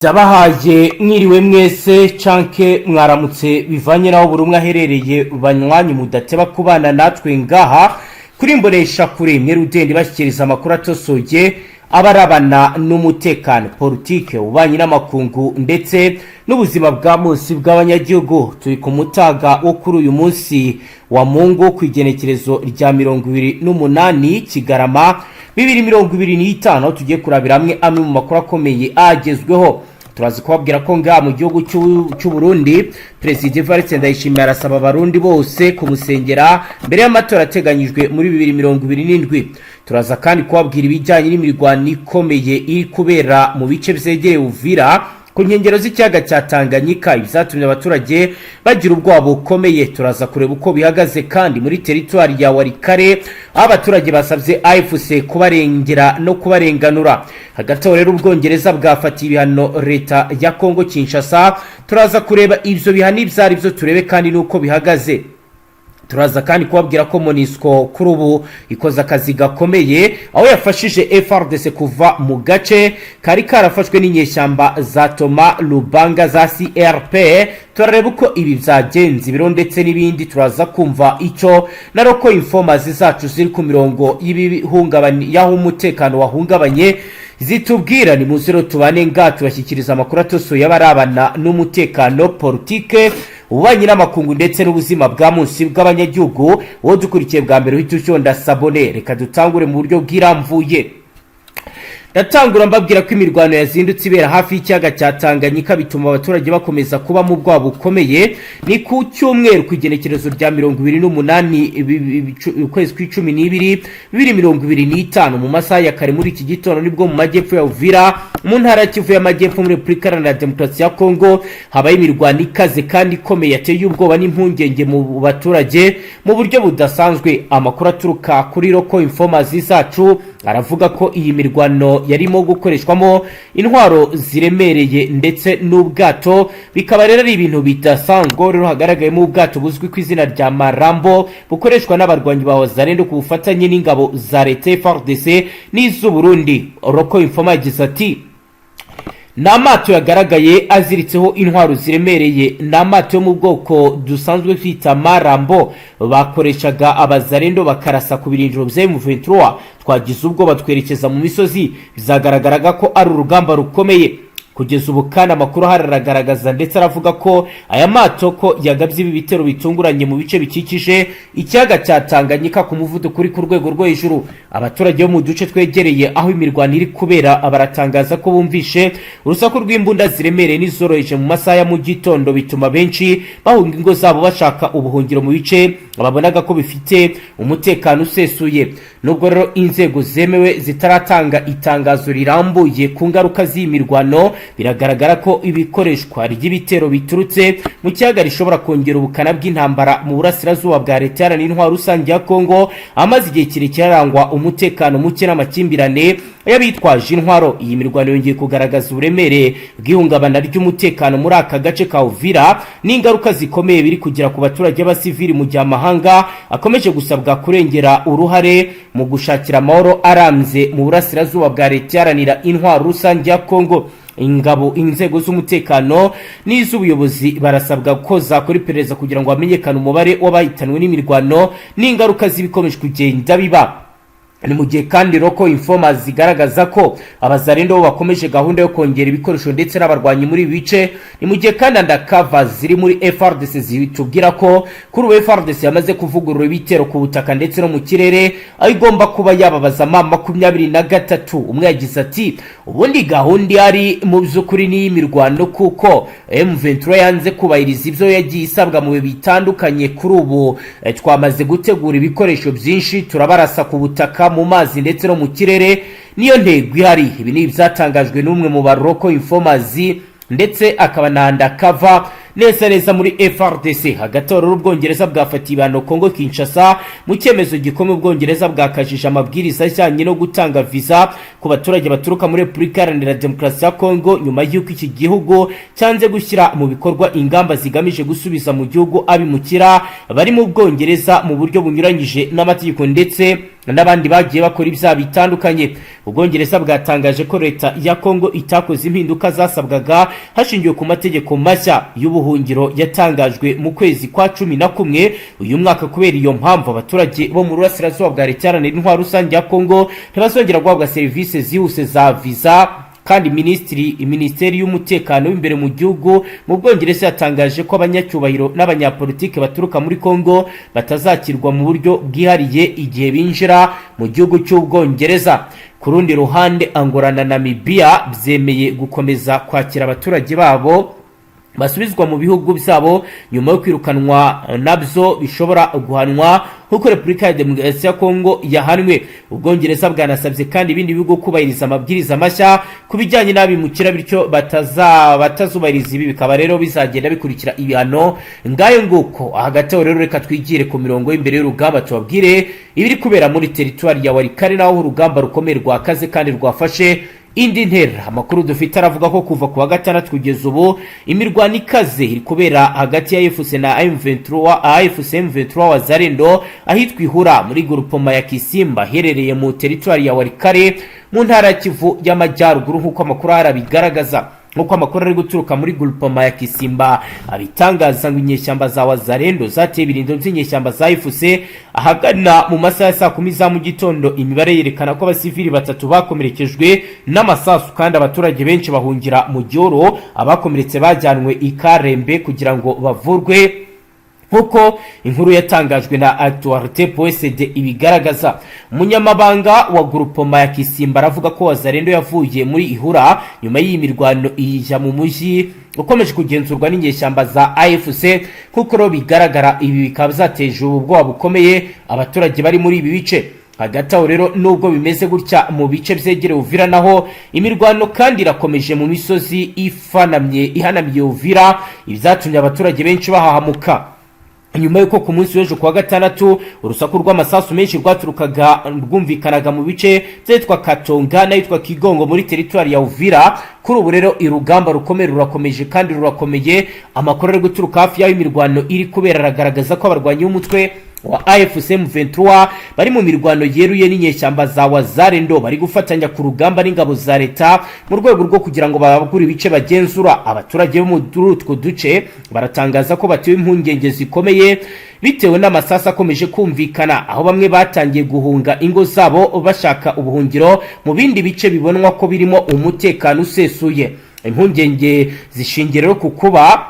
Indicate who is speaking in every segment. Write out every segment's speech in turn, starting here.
Speaker 1: Ndabahaye mwiriwe mwese canke mwaramutse, bivanye naho buri umwe aherereye. Banywanyi mudateba kubana natwe ngaha kuri Mbonesha Kure Mwerudende, bashyikiriza amakuru atosoye abarabana n'umutekano, politike, ububanyi n'amakungu ndetse n'ubuzima bwa munsi bw'abanyagihugu. Turi ku mutaga wo kuri uyu munsi wa Mungu, ku igenekerezo rya 28 Kigarama 2025, aho tugiye kurabira hamwe amwe mu makuru akomeye agezweho. Turazi kubabwira ko ngaha mu gihugu cy'u Burundi, Perezida Evariste Ndayishimiye arasaba Abarundi bose kumusengera mbere y'amatora ateganyijwe muri 2027. Turaza kandi kubabwira ibijyanye n'imirwano ikomeye iri kubera mu bice byegereye Uvira, ku nkengero z'ikiyaga cya Tanganyika, ibyatumye abaturage bagira ubwoba bukomeye. Turaza kureba uko bihagaze kandi muri teritwari ya Walikale, aho abaturage basabye AFC kubarengera no kubarenganura. Hagati aho rero, Ubwongereza bwafatiye ibihano leta ya Kongo Kinshasa. Turaza kureba ibyo bihano ibyo ari byo, turebe kandi n'uko bihagaze. Turaza kandi kubabwira ko MONUSCO kuri ubu ikoze akazi gakomeye, aho yafashije FARDC kuva mu gace kari karafashwe n'inyeshyamba za Toma Lubanga za CRP. Turareba uko ibi byagenze, ibiro ndetse n'ibindi. Turaza kumva icyo na local informers zacu ziri ku mirongo y'ibihungabanye, y'aho umutekano wahungabanye, zitubwira. Ni muze tubane nga tubashyikiriza amakuru atosoye abarabana n'umutekano, politike, ububanyi n'amakungu ndetse n'ubuzima bwa munsi bw'abanyagihugu. Wowe dukurikiye bwa mbere, uhita ushonda s'abonner. Reka dutangure mu buryo bwiramvuye. Ndatangura mbabwira ko imirwano yazindutse ibera hafi y'ikiyaga cya Tanganyika, bituma abaturage bakomeza kuba mu bwoba bukomeye. Ni ku cyumweru, ku igenekerezo rya 28 ukwezi kw'icumi n'ibiri 2025, mu masaha ya kare muri iki gitondo, nibwo mu majyepfo ya Uvira, mu ntara ya Kivu y'Amajyepfo, muri Repubulika Iharanira Demokarasi ya Kongo, habaye imirwano ikaze kandi ikomeye yateye ubwoba n'impungenge mu baturage mu buryo budasanzwe. Amakuru aturuka kuri local informers zacu aravuga ko iyi mirwano yarimo gukoreshwamo intwaro ziremereye ndetse n'ubwato, bikaba rero ari ibintu bidasanzwe. Rero hagaragayemo ubwato buzwi ku izina rya Marambo, bukoreshwa n'abarwanyi ba Wazalendo ku bufatanye n'ingabo za leta FARDC n'iz'u Burundi. Local informer yagize ati: "Ni amato yagaragaye aziritseho intwaro ziremereye, ni amato yo mu bwoko dusanzwe twita Marambo, bakoreshaga Abazarendo bakarasa ku birindiro bya M23. Twagize ubwoba twerekeza mu misozi, bizagaragaraga ko ari urugamba rukomeye." Kugeza ubu kandi amakuru ahari aragaragaza ndetse aravuga ko aya mato ko yagabye ibi bitero bitunguranye mu bice bikikije ikiyaga cya Tanganyika ku muvuduko uri ku rwego rwo hejuru. Abaturage bo mu duce twegereye aho imirwano iri kubera baratangaza ko bumvishe urusaku rw'imbunda ziremereye n'izoroheje mu masaha ya mu gitondo, bituma benshi bahunga ingo zabo bashaka ubuhungiro mu bice babonaga ko bifite umutekano usesuye. Nubwo rero inzego zemewe zitaratanga itangazo rirambuye ku ngaruka z'iyi mirwano, biragaragara ko ibikoreshwa ry'ibitero biturutse mu kiyaga rishobora kongera ubukana bw'intambara mu burasirazuba bwa Leta Iharanira Intwaro Rusange ya Kongo, amaze igihe kirekire arangwa umutekano muke n'amakimbirane y'abitwaje intwaro. Iyi mirwano yongeye kugaragaza uburemere bw'ihungabana ry'umutekano muri aka gace ka Uvira n'ingaruka zikomeye biri kugera ku baturage b'abasivili, mu gihe amahanga akomeje gusabwa kurengera uruhare mu gushakira amahoro arambye mu burasirazuba bwa Leta Iharanira Intwaro Rusange ya Kongo. Ingabo, inzego z'umutekano n'iz'ubuyobozi barasabwa ko zakora iperereza kugira ngo hamenyekane umubare w'abahitanwe n'imirwano n'ingaruka z'ibikomeje kugenda biba. Ni mu gihe kandi local informers zigaragaza ko Abazarendo bo bakomeje gahunda yo kongera ibikoresho ndetse n'abarwanyi muri ibi bice. Ni mu gihe kandi undercover ziri muri FARDC zitubwira ko kuri ubu FARDC yamaze kuvugurura ibitero ku butaka ndetse no mu kirere, aho igomba kuba yababaza M23. Umwe yagize ati: "Ubundi gahunda ihari mu by'ukuri ni iy'imirwano, kuko M23 yanze kubahiriza ibyo yagiye isabwa mu bihe bitandukanye. Kuri ubu twamaze gutegura ibikoresho byinshi, turabarasa ku butaka, mu mazi ndetse no mu kirere, niyo ntego ihari." Ibi ni ibyatangajwe n'umwe mu ba local informers ndetse akaba na undercover. neza neza muri FARDC. Hagati aho rero, Ubwongereza bwafatiye ibihano Kongo Kinshasa. Mu cyemezo gikomeye, Ubwongereza bwakajije amabwiriza ajyanye no gutanga viza ku baturage baturuka muri Repubulika Iharanira Demokarasi ya Kongo, nyuma y'uko iki gihugu cyanze gushyira mu bikorwa ingamba zigamije gusubiza mu gihugu abimukira bari mu Bwongereza mu buryo bunyuranyije n'amategeko ndetse n'abandi bagiye bakora ibyaha bitandukanye. Ubwongereza bwatangaje ko leta ya Kongo itakoze impinduka zasabwaga hashingiwe ku mategeko mashya y'ubuhungiro yatangajwe mu kwezi kwa 11 uyu mwaka. Kubera iyo mpamvu, abaturage bo mu burasirazuba bwa Leta Iharanira Intwaro Rusange ya Kongo ntibazongera guhabwa serivisi zihuse za viza. Kandi minisiteri y'umutekano w'imbere mu gihugu mu Bwongereza yatangaje ko abanyacyubahiro n'abanyapolitike baturuka muri Kongo batazakirwa mu buryo bwihariye igihe binjira mu gihugu cy'Ubwongereza. Ku rundi ruhande, Angola na Namibia byemeye gukomeza kwakira abaturage babo basubizwa mu bihugu byabo nyuma yo kwirukanwa nabyo bishobora guhanwa nk'uko Repubulika ya Demokarasi ya Kongo yahanwe. Ubwongereza bwanasabye kandi ibindi bihugu kubahiriza amabwiriza mashya ku bijyanye n'abimukira, bityo batazubahiriza ibi bikaba rero bizagenda bikurikira ibihano. Ngayo nguko. Hagati aho rero, reka twigire ku mirongo y'imbere y'urugamba, tubabwire ibiri kubera muri teritwari ya Walikale, naho urugamba rukomeye rwakaze kandi rwafashe indi ntera. Amakuru dufite aravuga ko kuva ku wa gatandatu kugeza ubu imirwano ikaze iri kubera hagati ya AFC na M23, AFC M23 Wazalendo, ahitwa Ihura muri grupoma ya Kisimba iherereye mu teritwari ya Walikale mu ntara ya Kivu y'Amajyaruguru, nk'uko amakuru ahari abigaragaza. Nk'uko amakuru ari guturuka muri grupoma ya Kisimba abitangaza, ngo inyeshyamba za Wazalendo zateye ibirindiro by'inyeshyamba za AFC ahagana mu masaha ya saa 10 za mu gitondo. Imibare yerekana ko abasivili batatu bakomerekejwe n'amasasu kandi abaturage benshi bahungira mu gihuru. Abakomeretse bajyanwe i Karembe kugira ngo bavurwe, nk'uko inkuru yatangajwe na Actualité PSD ibigaragaza. Umunyamabanga wa grupoma ya Kisimba aravuga ko Wazalendo yavuye muri Ihura nyuma y'iyi mirwano, iyijya mu mujyi ukomeje kugenzurwa n'inyeshyamba za AFC. Nk'uko rero bigaragara, ibi bikaba byateje ubwoba bukomeye abaturage bari muri ibi bice. Hagati aho rero, nubwo bimeze gutya, mu bice byegereye Uvira naho imirwano kandi irakomeje mu misozi ifanamye ihanamiye Uvira, ibyatumye abaturage benshi bahahamuka nyuma y'uko ku munsi w'ejo kuwa gatandatu urusaku rw'amasasu menshi rwaturukaga rwumvikanaga mu bice byitwa Katonga n'ahitwa Kigongo muri teritwari ya Uvira. Kuri ubu rero urugamba rukomeye rurakomeje kandi rurakomeye. Amakuru ari guturuka hafi y'aho imirwano iri kubera aragaragaza ko abarwanyi b'umutwe wa AFC M23 bari mu mirwano yeruye n'inyeshyamba za Wazalendo, bari gufatanya ku rugamba n'ingabo za leta mu rwego rwo kugira ngo babagure ibice bagenzura. Abaturage bo muri utwo duce baratangaza ko batewe impungenge zikomeye bitewe n'amasasu akomeje kumvikana, aho bamwe batangiye guhunga ingo zabo bashaka ubuhungiro mu bindi bice bibonwa ko birimo umutekano usesuye. Impungenge zishingiye rero ku kuba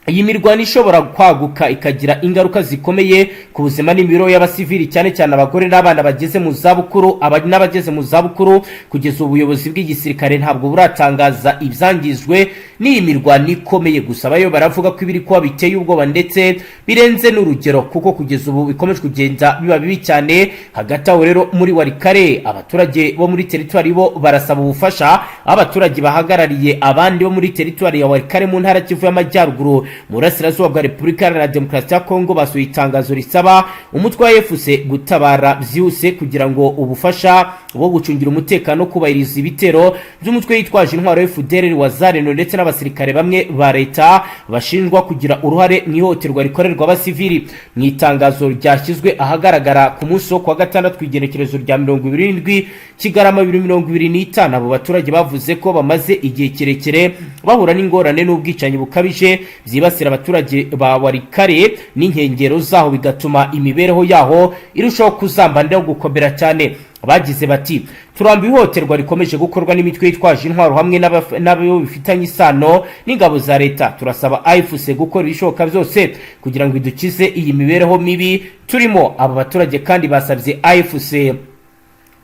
Speaker 1: iyi mirwano ishobora kwaguka ikagira ingaruka zikomeye ku buzima n'imibereho y'abasivili, cyane cyane abagore n'abana bageze mu zabukuru n'abageze mu zabukuru. Kugeza ubuyobozi bw'igisirikare ntabwo buratangaza ibyangijwe n'iyi mirwano ikomeye, gusa bayo baravuga ko ibiri kuba biteye ubwoba ndetse birenze n'urugero, kuko kugeza ubu bikomeje kugenda biba bibi cyane. Hagati aho rero, muri Walikale abaturage bo muri teritwari bo barasaba ubufasha, aho abaturage bahagarariye abandi bo muri teritwari ya Walikale mu ntara Kivu y'Amajyaruguru mu burasirazuba bwa Repubulika Iharanira Demokarasi ya Kongo basohoye itangazo risaba umutwe wa AFC gutabara byihuse kugira ngo ubufasha bwo gucungira umutekano, kubahiriza ibitero by'umutwe witwaje intwaro FDLR, Wazalendo ndetse n'abasirikare bamwe ba leta bashinjwa kugira uruhare mu ihohoterwa rikorerwa abasivili. Mu itangazo ryashyizwe ahagaragara ku munsi wo kuwa gatandatu, ku igenekerezo rya 27 Kigarama 2025, abo baturage bavuze ko bamaze igihe kirekire bahura n'ingorane n'ubwicanyi bukabije byibasira abaturage ba Walikale n'inkengero zaho, bigatuma imibereho yaho irushaho kuzamba no gukomera cyane. Bagize bati: "Turambiwe ihohoterwa rikomeje gukorwa n'imitwe yitwaje intwaro hamwe n'abo bifitanye isano n'ingabo za leta. Turasaba AFC gukora ibishoboka byose kugira ngo idukize iyi mibereho mibi turimo." Aba baturage kandi basabye AFC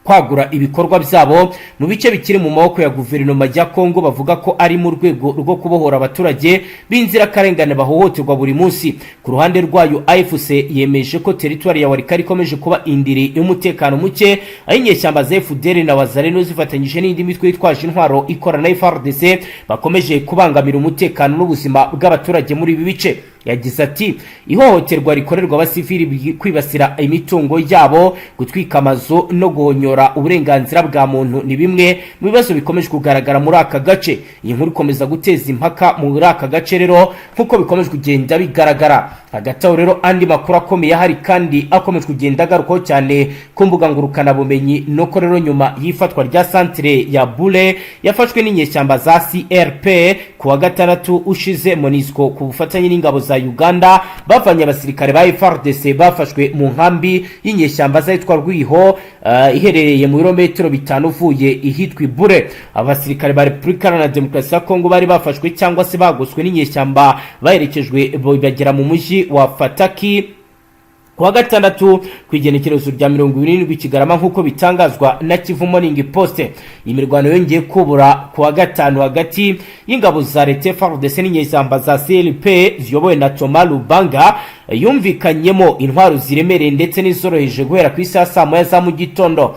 Speaker 1: Kwagura ibikorwa byabo mu bice bikiri mu maboko ya guverinoma ya Kongo, bavuga ko ari mu rwego rwo kubohora abaturage b'inzirakarengane bahohoterwa buri munsi. Ku ruhande rwayo, AFC yemeje ko teritwari ya Walikale ikomeje kuba indiri y'umutekano muke, aho inyeshyamba za FDLR na Wazalendo zifatanyije n'indi mitwe yitwaje intwaro ikorana na FARDC bakomeje kubangamira umutekano n'ubuzima bw'abaturage muri ibi bice. Yagize ati: "Ihohoterwa rikorerwa abasivili, kwibasira imitungo yabo, gutwika amazu no guhonyora uburenganzira bwa muntu ni bimwe mu bibazo bikomeje kugaragara muri aka gace." Iyi nkuru ikomeza guteza impaka muri aka gace rero, nk'uko bikomeje kugenda bigaragara. Hagati aho rero, andi makuru akomeye ahari kandi akomeje kugenda agarukwaho cyane ku mbuga ngurukanabumenyi, nuko rero nyuma y'ifatwa rya santire ya Bule yafashwe n'inyeshyamba za CRP ku wa gatandatu ushize, MONUSCO ku bufatanye n'ingabo za Uganda bavanye abasirikare ba FARDC bafashwe mu nkambi y'inyeshyamba zahitwa Rwiho, iherereye mu birometero 5 uvuye ihitwa Ibure. Abasirikare ba Repubulika Iharanira Demokarasi ya Kongo bari bafashwe cyangwa se bagoswe n'inyeshyamba baherekejwe bagera mu mujyi wa Fataki kuwa gatandatu ku igenekerezo rya 27 Kigarama, nk'uko bitangazwa na Kivu Morning Post. Iyi mirwano yongeye kubura kuwa gatanu hagati y'ingabo za leta FARDC n'inyeshyamba za CRP ziyobowe na Thomas Lubanga yumvikanyemo intwaro ziremereye ndetse n'izoroheje guhera ku isaha saa 1 za mu gitondo.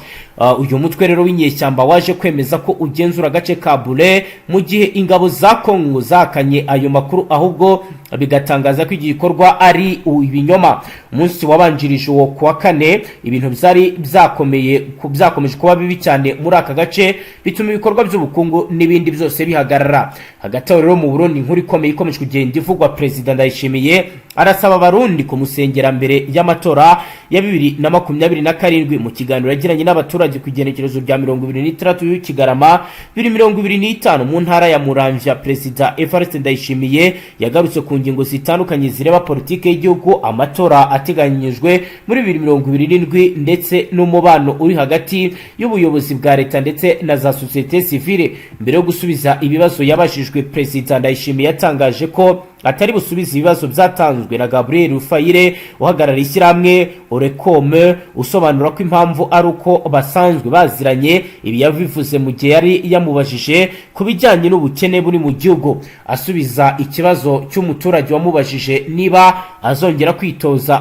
Speaker 1: Uyu mutwe rero w'inyeshyamba waje kwemeza ko ugenzura agace ka Bule, mu gihe ingabo za Kongo zahakanye ayo makuru, ahubwo bigatangaza ko igikorwa ari ibinyoma. Umunsi wabanjirije uwo kuwa kane, ibintu byari byakomeye, byakomeje kuba bibi cyane muri aka gace, bituma ibikorwa by'ubukungu n'ibindi byose bihagarara. Hagati aho rero, mu Burundi, inkuru ikomeye ikomeje kugenda ivugwa: Perezida Ndayishimiye arasaba Abarundi kumusengera mbere y'amatora ya 2027. Mu kiganiro yagiranye n'abaturage ku igenekerezo rya 26 y'Ikigarama 2025 mu ntara ya Muramvya, Perezida Evariste Ndayishimiye yagarutse ku ngingo zitandukanye zireba politike y'igihugu, amatora ateganyijwe muri 2027, ndetse n'umubano uri hagati y'ubuyobozi bwa leta ndetse na za sosiyete sivile. Mbere yo gusubiza ibibazo yabajijwe, Perezida Ndayishimiye yatangaje ko atari busubize ibibazo byatanzwe na Gabriel Rufyiri uhagarariye ishyirahamwe Olucome, usobanura ko impamvu ari uko basanzwe baziranye. Ibi yabivuze mu gihe yari yamubajije ku bijyanye n'ubukene buri mu gihugu. Asubiza ikibazo cy'umuturage wamubajije niba azongera kwitoza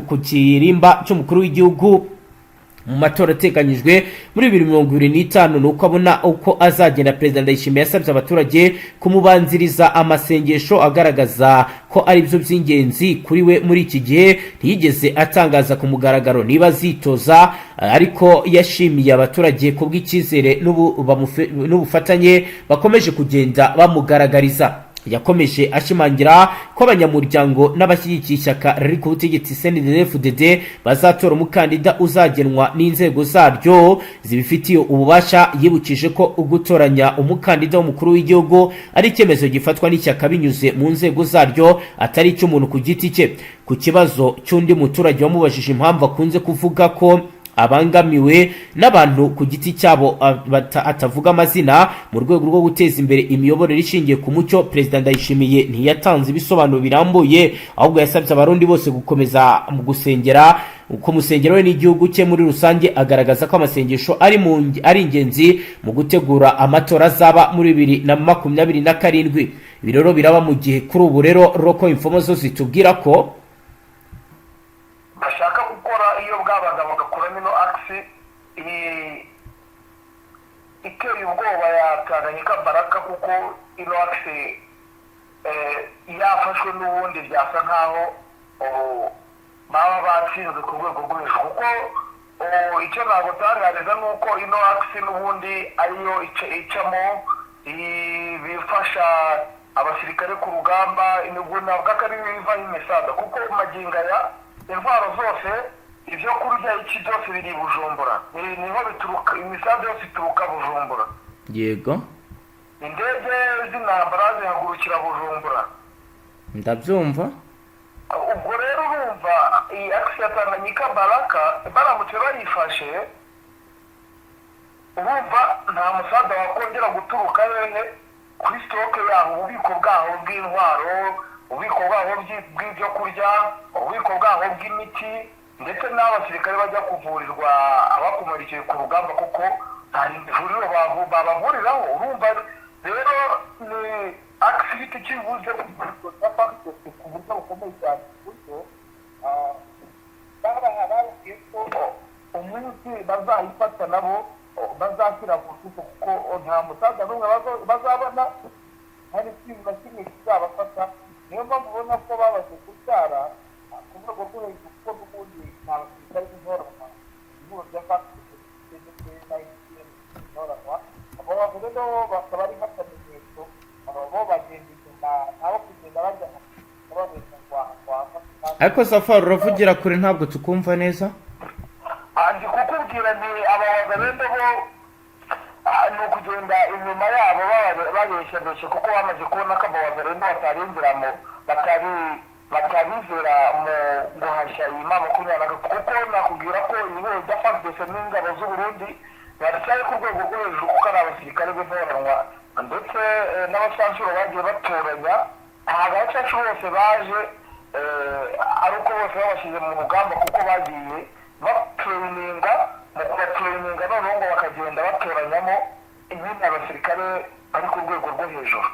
Speaker 1: ku kirimba cy'umukuru w'igihugu mu matora ateganyijwe muri 2025, ni uko abona uko azagenda, Perezida Ndayishimiye yasabye abaturage kumubanziriza amasengesho, agaragaza ko ari byo by'ingenzi kuri we muri iki gihe. Ntiyigeze atangaza ku mugaragaro niba azitoza, ariko yashimiye abaturage ku bw'icyizere n'ubufatanye bakomeje kugenda bamugaragariza. Yakomeje ashimangira ko abanyamuryango n'abashyigikiye ishyaka riri ku butegetsi CNDD-FDD bazatora umukandida uzagenwa n'inzego zaryo zibifitiye ububasha. Yibukije ko gutoranya umukandida w'umukuru w'igihugu ari icyemezo gifatwa n'ishyaka binyuze mu nzego zaryo, atari icy'umuntu ku giti cye. Ku kibazo cy'undi muturage wamubajije impamvu akunze kuvuga ko abangamiwe n'abantu ku giti cyabo atavuga amazina mu rwego rwo guteza imbere imiyoborere ishingiye ku mucyo, Perezida Ndayishimiye ntiyatanze ibisobanuro birambuye, ahubwo yasabye Abarundi bose gukomeza mu gusengera, kumusengera we n'igihugu cye muri rusange, agaragaza ko amasengesho ari ingenzi mu gutegura amatora azaba muri 2027. Ibi rero biraba mu gihe kuri ubu rero local info zo zitubwira ko
Speaker 2: bashaka gukora iyo bwabaga bagakuramo ino axe iteye ubwoba ya Tanganyika Baraka, kuko ino axe yafashwe n'ubundi byasa nkaho baba batsinzwe ku rwego rwo hejuru, kuko icyo nagutangariza ni uko ino axe n'ubundi ariyo icamo ibifasha abasirikare ku rugamba. Nubwo navuga ko ari ibivaho imisada, kuko magingo aya intwaro zose, ibyo kurya, iki byose biri i Bujumbura. Niho bituruka, imisambi yose ituruka Bujumbura. Indege z'intambara zihagurukira Bujumbura.
Speaker 1: Ndabyumva.
Speaker 2: Ubwo rero urumva iyi axe ya Tanganyika Baraka baramutse bayifashe, urumva nta musada wakongera guturuka hehe kuri stock yaho, ububiko bwaho bw'intwaro, ububiko bwaho bw'ibyo kurya, ububiko bwaho bw'imiti. Ndetse n'abasirikare bajya kuvurirwa abakomerekeye ku rugamba, kuko nta ivuriro babavuriraho. Urumva rero ni axe ifite icyo ivuze ku buryo bukomeye cyane, ku buryo bababwiye ko umunsi bazayifata nabo bazashyira ku rutugu, kuko nta musaza n'umwe bazabona, nta n'ikintu na kimwe kizabafata. Niyo mpamvu ubona ko babaze kubyara ku rwego rwo hejuru, kuko n'ubundi nta basirikare b'intoranwa ihuriro rya FARDC ndetse na MTN intoranwa. Abo bavuze rero bakaba ari nk'akamenyetso, bo bagenda inyuma nabo kugenda bajya babeshya ngo aha.
Speaker 1: Ariko Safari, uravugira kure, ntabwo tukumva neza.
Speaker 2: Ndi kukubwira ni aba Wazalendo bo ni ukugenda inyuma yabo babeshya mbese, kuko bamaze kubona ko aba Wazalendo batarinjiramo, batabizera mu guhashya iyi M23, kuko nakubwira ko ihuriro rya FARDC n'ingabo z'u Burundi baracyari ku rwego rwo hejuru, kuko ari abasirikare b'intoranwa ndetse n'abacancuro bagiye batoranya. Ntabwo abacancuro bose baje ari uko bose babashyize mu rugamba, kuko bagiye batraininga. Mu kubatraininga noneho ngo bakagenda batoranyamo nyine abasirikare bari ku rwego rwo hejuru.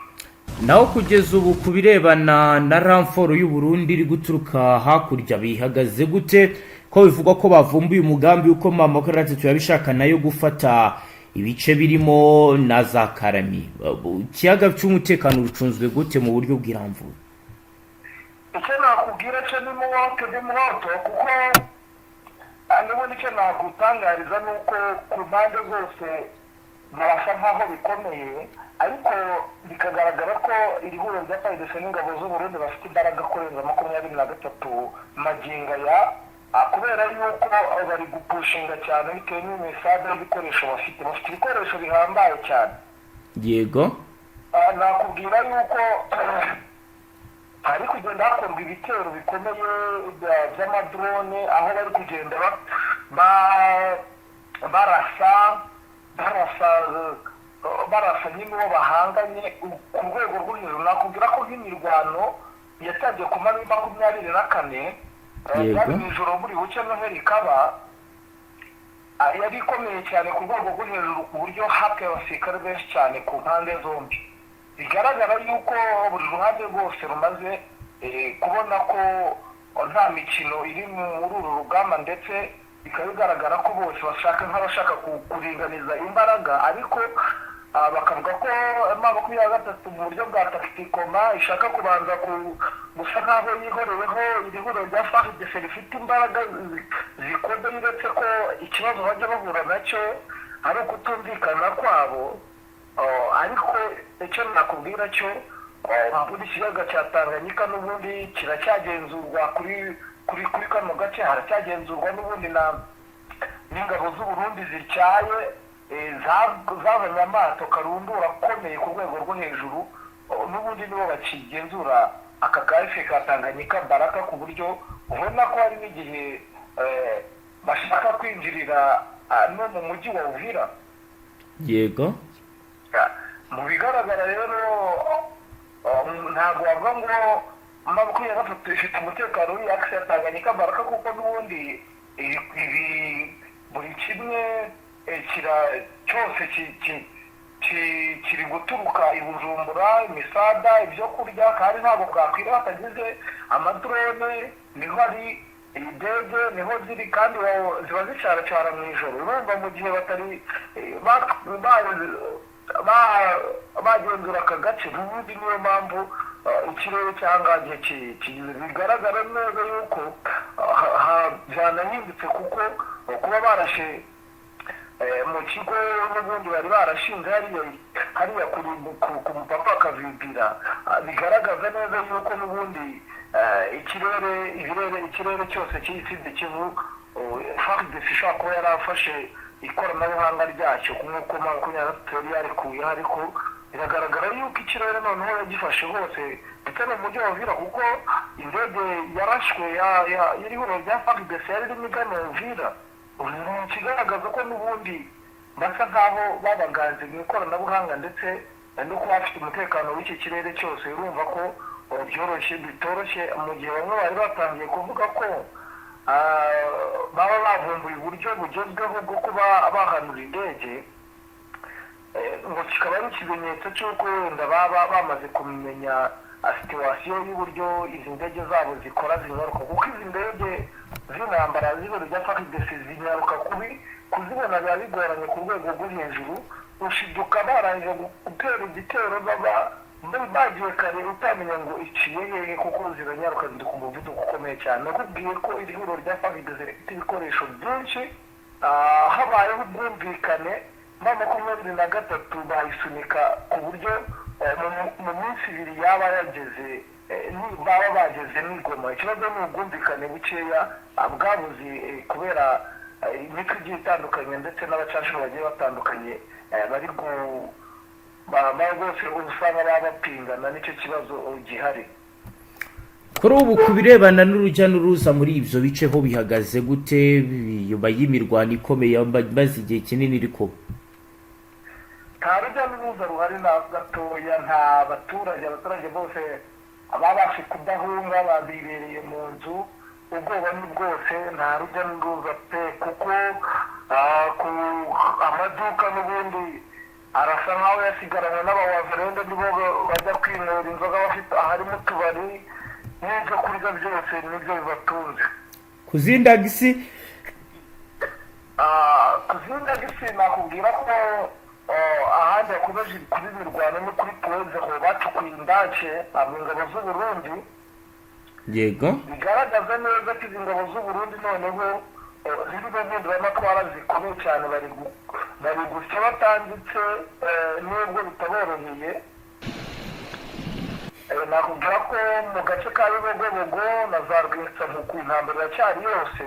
Speaker 1: Naho kugeza ubu, ku birebana na renfort y'u Burundi iri guturuka hakurya, bihagaze gute, ko bivugwa ko bavumbuye umugambi w'uko M23 yabishaka nayo gufata ibice birimo na za Karami? Ikiyaga cy'umutekano rucunzwe gute mu buryo bw'iramvuye?
Speaker 2: Icyo nakubwira cyo ni muwoto, ni muwoto, kuko n'ubundi icyo nagutangariza ni uko ku mpande zose birasa nkaho bikomeye, ariko bikagaragara ko iri huriro rya FARDC n'ingabo z'u Burundi bafite imbaraga kurenza 23 magingo aya, kubera yuko bari gupushinga cyane bitewe n'imisada y'ibikoresho bafite. Bafite ibikoresho bihambaye cyane. Nakubwira yuko hari kugenda hakorwa ibitero bikomeye by'amadrone, aho bari kugenda barasa nyine uwo bahanganye ku rwego rwo hejuru. Nakubwira ko nk'imirwano yatangiye ku mabi 24, byari mu ijoro buri buke Noheli ikaba yari ikomeye cyane ku rwego rwo hejuru, ku buryo hapfuye abasirikare benshi cyane ku mpande zombi. Bigaragara yuko buri ruhande rwose rumaze kubona ko nta mikino iri muri uru rugamba, ndetse bikaba bigaragara ko bose bashaka nk'abashaka kuringaniza imbaraga, ariko bakavuga ko M23 mu buryo bwa tactiquement ishaka kubanza gusa nk'aho yihoreweho iri huriro rya FARDC rifite imbaraga zikomeye, uretse ko ikibazo bajya bahura nacyo ari ukutumvikana kwabo. Ariko icyo nakubwira cyo, muri ikiyaga cya Tanganyika n'ubundi kiracyagenzurwa kuri kano gace, haracyagenzurwa n'ubundi na n'ingabo z'u Burundi zityaye, zazanye amato karundura akomeye ku rwego rwo hejuru. N'ubundi nibo bakigenzura aka gace ka Tanganyika Baraka, ku buryo ubona ko hari n'igihe bashaka kwinjirira no mu mujyi wa Uvira. Mu bigaragara rero, ntabwo wavuga ngo 23 ifite umutekano w'iyi axe ya Tanganyika Baraka, kuko n'ubundi ibi buri kimwe kira cyose kiri guturuka i Bujumbura, imisada, ibyo kurya, kandi ntabwo bwakwira batagize amadrone. Niho ari indege, niho ziri, kandi ziba zicaracara mu ijoro. Urumva mu gihe batari bagenzura aka gace, n'ubundi niyo mpamvu ikirere cyangwa gihe bigaragara neza yuko byanahindutse, kuko kuba barashe mu kigo n'ubundi bari barashinze hariya ku mupaka wa Kavimvira, bigaragaza neza yuko n'ubundi ikirere ibirere ikirere cyose cy'iyi Sud-Kivu, FARDC ishobora kuba yarafashe ikoranabuhanga ryacyo nk'uko 23 yari yarikuyeho, ariko biragaragara yuko ikirere noneho yagifashe hose, ndetse no mu mujyi wa Uvira, kuko indege yarashwe y'ihuriro rya FARDC yari irimo igana Uvira. Ni ikigaragaza ko n'ubundi basa nkaho babaganze mu ikoranabuhanga, ndetse no kuba bafite umutekano w'iki kirere cyose. Urumva ko byoroshye bitoroshye, mu gihe bamwe bari batangiye kuvuga ko baba bavumbuye uburyo bugezweho bwo kuba bahanura indege, ngo kikaba ari ikimenyetso cy'uko wenda baba bamaze kumenya situation y'uburyo izi ndege zabo zikora, zinyaruka, kuko izi ndege z'intambara z'ibiro bya FARDC zinyaruka kubi, kuzibona biba bigoranye ku rwego rwo hejuru. Ushiduka barangije gutera igitero, baba bagiye kare, utamenya ngo iciye hehe, kuko ziranyaruka, ziri ku muvuduko ukomeye cyane. Nakubwiye ko iri huriro rya FARDC rifite ibikoresho byinshi. Habayeho ubwumvikane, M23 bayisunika ku buryo mu minsi 2 yaba yageze, baba bageze n'i Goma. Ikibazo ni ubwumvikane bukeya bwabuze kubera imitwe igiye itandukanye ndetse n'abacanshuro bagiye batandukanye, bari bose usanga baba bapingana, nicyo kibazo gihari.
Speaker 1: Kuri ubu, ku birebana n'urujya n'uruza muri ibyo bice ho bihagaze gute nyuma y'imirwano ikomeye maze igihe kinini iri kuba?
Speaker 2: Nta rujya n'uruza ruhari na gatoya, nta baturage. Abaturage bose babashe kudahunga babibereye mu nzu, ubwoba ni bwose, nta rujya n'uruza pe, kuko ku amaduka n'ubundi arasa nkaho yasigaranywe n'abawazalendo, nibo bajya kwinywera inzoga, bafite aharimo utubari n'ibyo kurya byose nibyo bibatunze.
Speaker 1: Ku zindi axes?
Speaker 2: Ku zindi axes nakubwira ko ahandi hakomeje kuba imirwano ni kuri Point Zéro, bacukuye indake abo ingabo z'u Burundi. Bigaragaza neza ko izi ngabo z'u Burundi noneho zirimo impinduramatwara zikomeye cyane, bari gusya batanditse, nubwo bitaboroheye. Nakubwira ko mu gace ka Bibogobogo na za Rwitsankuku intambara iracyari yose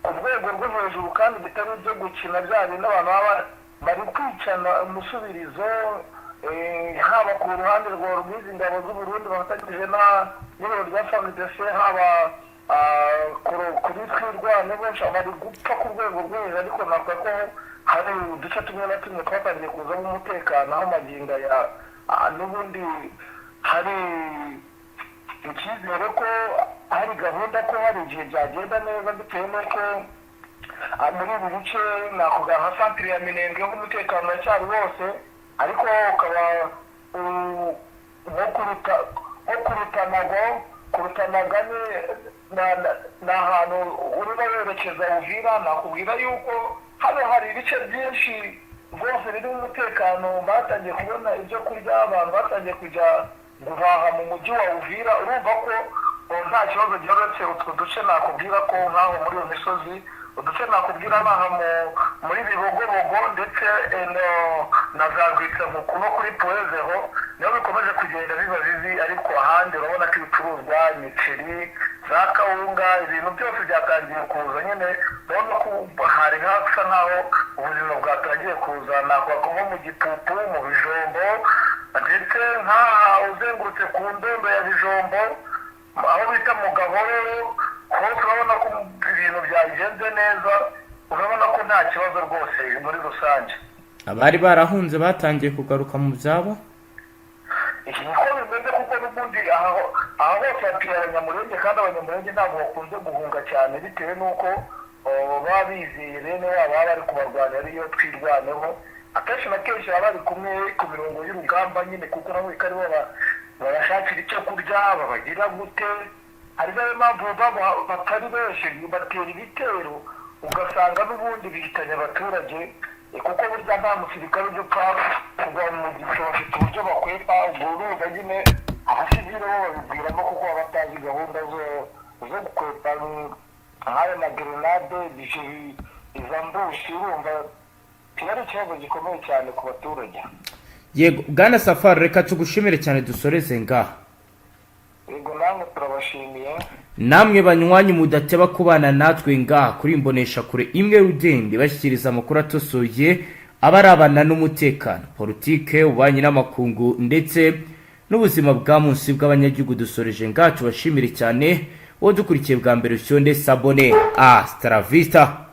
Speaker 2: ku rwego rwo hejuru, kandi bitari ibyo gukina, bya bindi abantu baba bari kwicana umusubirizo, haba ku ruhande rwa rw'izi ngabo z'u Burundi bafatanyije n'ibiro rya FARDC, haba kuri Twirwaneho, benshi bari gupfa ku rwego rwo hejuru. Ariko navuga ko hari uduce tumwe na tumwe twatangiye kuzamo umutekano, aho magingo aya n'ubundi hari icyizere ko hari gahunda ko hari igihe byagenda neza, bitewe n'uko muri ibi bice nakuvuga nka santire ya Minembwe ho umutekano uracyari wose, ariko ukaba nko kurutanago ni ahantu urimo werekeza Uvira. Nakubwira yuko hano hari ibice byinshi rwose birimo umutekano, batangiye kubona ibyo kurya, abantu batangiye kujya guhaha mu mujyi wa Uvira. Urumva ko nta kibazo gihagaze. Utwo duce nakubwira ko nk'aho muri iyo misozi, uduce nakubwira n'aha muri Bibogobogo ndetse na za Rwitsankuku no kuri Point Zéro, niho bikomeje kugenda biba bibi. Ariko ahandi urabona ko ibicuruzwa, imiceri, za kawunga, ibintu byose byatangiye kuza nyine. Urabona ko hari hasa nkaho ubuzima bwatangiye kuza. Nakuvuga ko nko mu Gipupu, mu Bijombo, ndetse nk'aha uzengurutse ku ndondo ya Bijombo, aho bita mu Gahororo, hose urabona ko ibintu byagenze neza, urabona ko nta kibazo rwose muri rusange.
Speaker 1: Abari barahunze batangiye kugaruka mu byabo?
Speaker 2: Iki niko bimeze, kuko n'ubundi aha hose hatuye Abanyamurenge, kandi Abanyamurenge ntabwo bakunze guhunga cyane, bitewe n'uko baba bizeye bene wabo baba bari kubarwanya, ariyo Twirwaneho. Akenshi na kenshi baba bari kumwe ku mirongo y'urugamba nyine, kuko nabo aribo babashakira icyo kurya, babagira gute. Hari nayo mpamvu baba batari benshi, batera ibitero ugasanga n'ubundi bihitanye abaturage, kuko burya nta musirikare ujya upfa kugwa mu gico, bafite uburyo bakwepa. Ubwo urumva nyine abasivile bo babibwiramo, kuko baba batazi gahunda zo gukwepa nk'ayo magerenade, iza ambush. Urumva kiba ari ikibazo gikomeye cyane ku baturage.
Speaker 1: Yego, bwana Safari, reka tugushimire cyane, dusoreze ngaha.
Speaker 2: Yego, namwe turabashimiye.
Speaker 1: Namwe banywanyi mudateba kubana natwe ngaha kuri imbonesha kure imwe rudende, bashyikiriza amakuru atosoye abarabana n'umutekano, politike, ububanyi n'amakungu ndetse n'ubuzima bwa munsi bw'abanyagihugu, dusoreje ngaha. Tubashimire cyane. Wowe dukurikiye bwa mbere, ushyonde s'abonner. Hasta la vista.